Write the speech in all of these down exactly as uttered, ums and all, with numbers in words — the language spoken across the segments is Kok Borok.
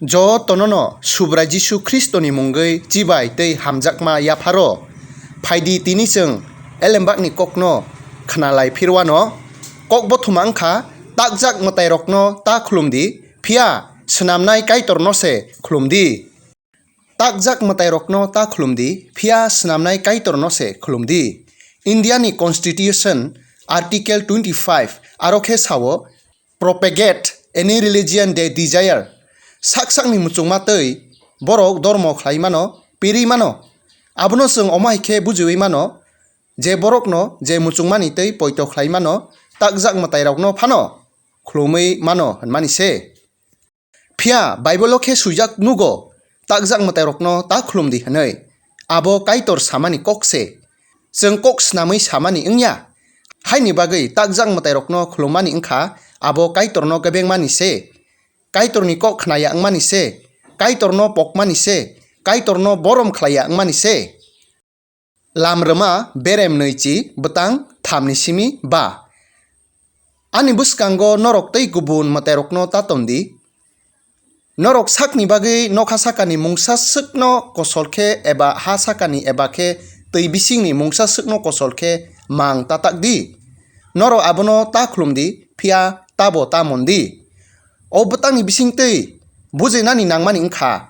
Jotono no Subrai Jisu Khristoni mungwi chibai tei hamjakma yapharo. Phaidi tini chwng Elembakni kokno khna lai phirwano. Kok bothoma wngkha, takjak mwtairokno ta khulum di, phiya swnamnai Kaitorno se khulum di. Takjak mwtairokno ta khulum di, phiya swnamnai Kaitorno se khulum di. Indiani Constitution Article twenty five aro khe sao, "Propagate any religion they desire." Sak sakni muchungma tei borok dormo khlai mano, piri mano. Abono chwng omo hai khe bujiwi mano je borokno je muchungmani tei poito khlai mano, takjak mwtairokno phano khulumwi mano hwnmani se. Phiya Bible-o khe swijak nugo, takjak mwtairokno ta khulum di hwnwi. Abo Kaitor samani kok se. Chwng kok snamwi samani wngya. Haini bagwi takjak mwtairokno khulummani wngkha, abo Kaitorno kebengmani se. Kaitorni kok khnaya wngmani se. Kaitorno pokmani se. Kaitorno borom khlaiya wngmani se. Lam rwma berem nwichi bwtang thamni simi ba. Ani bwskango norok tei kubun mwtairokno ta ton di. Norok sakni bagwi nokha sakani mungsa swkno kosol khe eba ha sakani eba khe twi bisingni mungsa swkno kosol khe mang ta tak di. Norok abono ta khulum di, phiya tabo ta mon di. O bwtangni bisingtwi bujinani nangmani wngkha,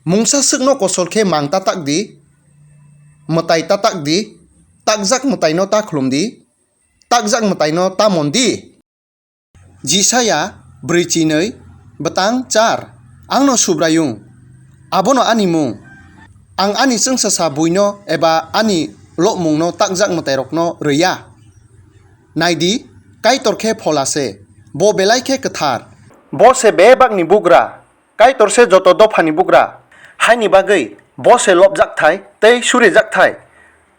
mungsa swkno kosol khe mang ta tak di, mwtai ta tak di, takjak mwtaino ta khulum di, takjak mwtaino ta mon di. Jisaya brwi chinwi bwtang char. Angno Subraiyung, abono ani mung. Ang ani chwngsasa buino eba ani lobmungno takjak mwtairokno rw ya. Nai di, Kaitor khe phola se, bo belai khe kwthar. Bo se bebakni bugra, Kaitor se joto dophani bugra. Haini bagwi bo se lobjak thai tei surijak thai.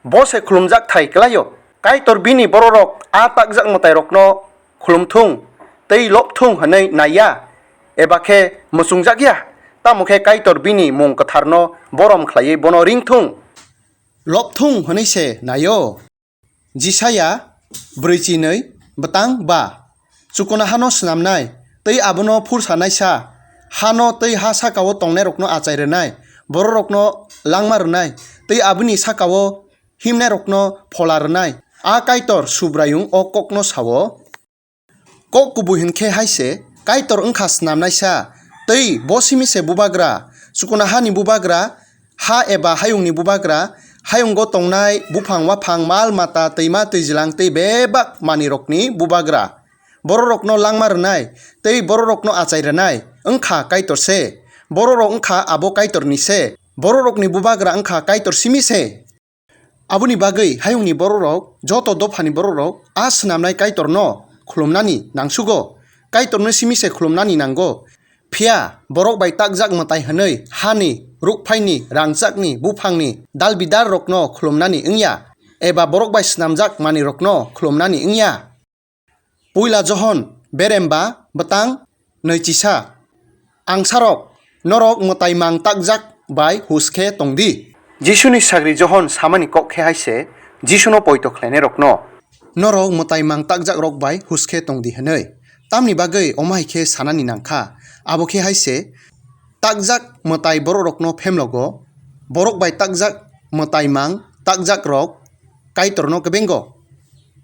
Bo se khulumjak thai kwlaio. Kaitor bini bororok a takjak mwtairokno khulumthung tei lobthung hwnwi nai ya, eba khe muchungjak ya, tamo khe Kaitor bini mung kwtharno borom khlaiwi bono ring thung. Lobthung hwnwi se nai-o. Jisaya brwi chinwi bwtang ba. Chukuna hano snamnai, tei abono phursa naisa, hano tei ha saka-o tongnairokno achai rwnai, bororokno langma rwnai, tei aboni saka-o himnairokno phola rwnai. A Kaitor Subraiyung o kokno sao. Kok kubui hwn khe hai se, Kaitor wng kha snamnaisa, tei bo simi se bubagra, chukuna hani bubagra, ha eba hayungni bubagra, hayungo tongnai buphang waphang, mal mata, twima twijlang tei bebak manwirokni bubagra. Bororokno langma rwnai tei bororokno achai rwnai wng kha Kaitor se. Bororok wng kha abo Kaitorni se. Bororokni bubagra wng kha Kaitor simi se. Aboni bagwi hayungni bororok, joto dophani bororok a snamnai Kaitorno khulumnani nangsugo, Kaitorno simi se khulumnani nango. Phiya borok bai takjak mwtai hwnwi hani, rukphaini, rangchakni, buphangni, dalbidarrokno khulumnani wngya, eba borok bai snamjak manwirokno khulumnani wngya. Puila Johon beremba bwtang nwichisa. Angsarok, norok mwtai mang takjak bai hus khe tong di. Jisuni sagri Johon samani kok khe hai se, Jisuno poito khlainairokno. Norok mwtai mang takjakrok bai hus khe tong di hwnwi. Tamni bagwi omo hai khe sanani nang kha? Abo khe hai se, takjak mwtai bororokno phemlogo, borok bai takjak mwtai mang takjakrok Kaitorno kebengo.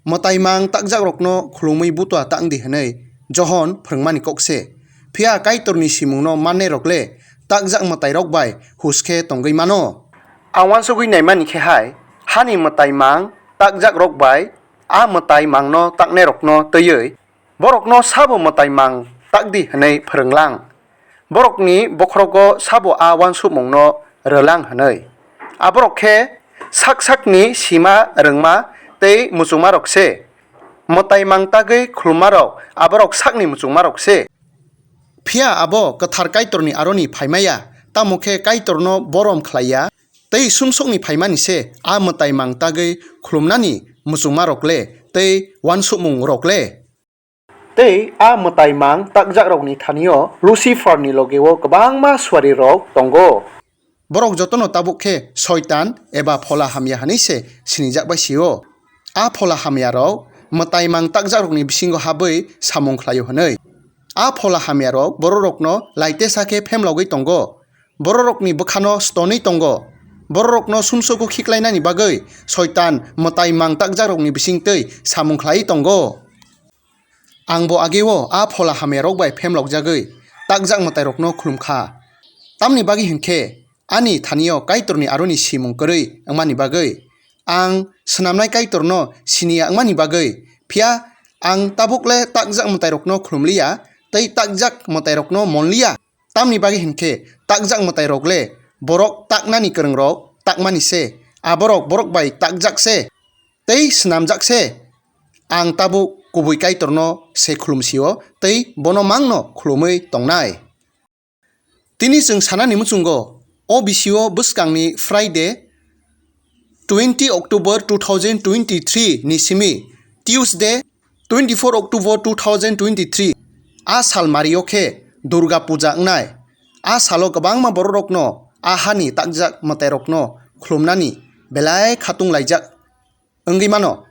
Mwtai mang takjakrokno khulumwi butua ta wng di hwnwi Johon phrwngmani kok se. Phiya Kaitorni simungno mannairok le takjak mwtairok bai hus khe tongwi mano. Ang uansugwi naimani khe hai, hani mwtai mang takjakrok bai a mwtai mangno taknairokno twiwi borokno sabo mwtai mang tak di hwnwi phrwng lang. Borokni bokhorogo sabo a uansukmungno rw lang hwnwi. Aborok khe sak sakni sima rwngma tei muchungmarok se. Mwtai mang tagwi khulummarok aborok sakni muchungmarok se. Phiya abo kwthar Kaitorni aroni phai maya, tamo khe Kaitorno borom khlai ya, tei sumsokni phaimani se a mwtai mang tagwi khulumnani muchungmarok le tei uansukmungrok le. Tei a mwtai mang takjakrokni thani-o Luciferni loge-o kwbangma suarirok tongo. Borok jotono tabuk khe Soitan eba phola hamya hwnwi se sinijak bai sio. A phola hamyarok mwtai mang takjakrokni bisingo habwi samung khlaio hwnwi. A phola hamyarok bororokno laitesa khe phemlogwi tongo, bororokni bwkhano stonwi tongo, bororokno sumsogo khiklainani bagwi Soitan mwtai mang takjakrokni bisingtwi samung khlaiwi tongo. Angbo ageo a phola hamyarok bai phemlokjagwi takjak mwtairokno khulum kha. Tamni bagwi hwn khe ani thani-o Kaitorni aroni simung kwrwi wngmani bagwi, ang snamnai Kaitorno siniya wngmani bagwi, phiya ang tabukle takjak mwtairokno khulum liya tei takjak mwtairokno mon liya. Tamni bagwi hwn khe takjak mwtairokle borok taknani kwrwngrok takmani se, aborok borok bai takjak se tei snamjak se. Ang tabuk kubui Kaitorno se khulum sio tei bono mangno khulumwi tongnai. Tini chwng sanani muchungo, o bisio bwskangni Friday, twenty October two thousand twenty-three ni simi Tuesday, twenty-four October two thousand twenty-three, a sal mario khe Durga Puja wngnai. A salo kwbangma bororokno a hani takjak mwtairokno khulumnani belai khatung laijak wngwi mano.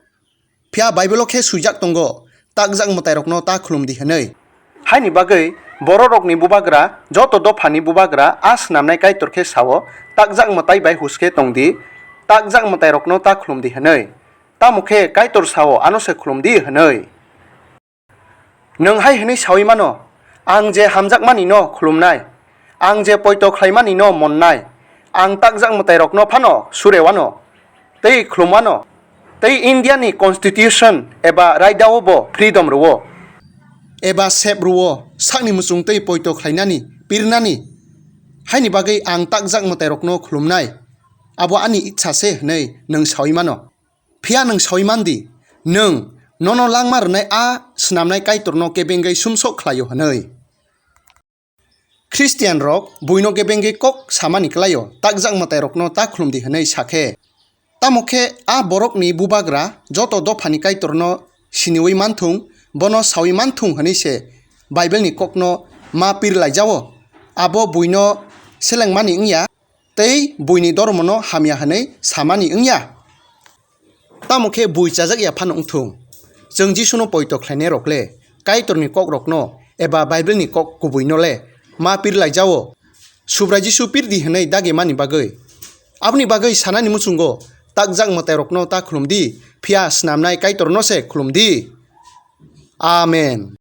Phiya Bible-o khe swijak tongo, takjak mwtairokno ta khulum di hwnwi. Haini bagwi bororokni bubagra, joto dophani bubagra a snamnai Kaitor khe sao, takjak mwtai bai hus khe tong di, takjak mwtairokno ta khulum di hwnwi. Tamo khe Kaitor sao, ano se khulum di hwnwi. Nwng hai hwnwi saui mano, "Ang je hamjakmanino khulumnai, ang je poito khlaimanino monnai, ang takjak mwtairokno phano surewano tei khulumwano, tei Indiani constitution eba raidao bo freedom rwo, eba sep rwo, sakni muchung tei poito khlainani, pirnani, haini bagwi ang takjak mwtairokno khulumnai, abo ani ichha se," hwnwi nwng saui mano. Phiya nwng saui man di, nwng nono langma rwnai a snamnai Kaitorno kebengwi sumsok khlaio hwnwi. Khristianrok buino kebengwi kok samani klaio, takjak mwtairokno ta khulum di hwnwi sa khe. Tamo khe a borokni bubagra joto dophani Kaitorno siniui manthung, bono saui manthung hwnwi se Bible-ni kokno ma pir laijao. Abo buino selengmani wngya. Tei buini dormono hamya hwnwi samani wngya. Tamo khe bui chajak ya phano wngthung, chwng Jisuno poito khlainairok le Kaitorni kokrokno eba Bible-ni kok kubuino le ma pir laijao. Subrai Jisu pir di hwnwi dagi mani bagwi. Aboni bagwi sanani muchungo, takjak mwtairokno ta khulum di, phiya snamnai Kaitorno se khulum di. Amen.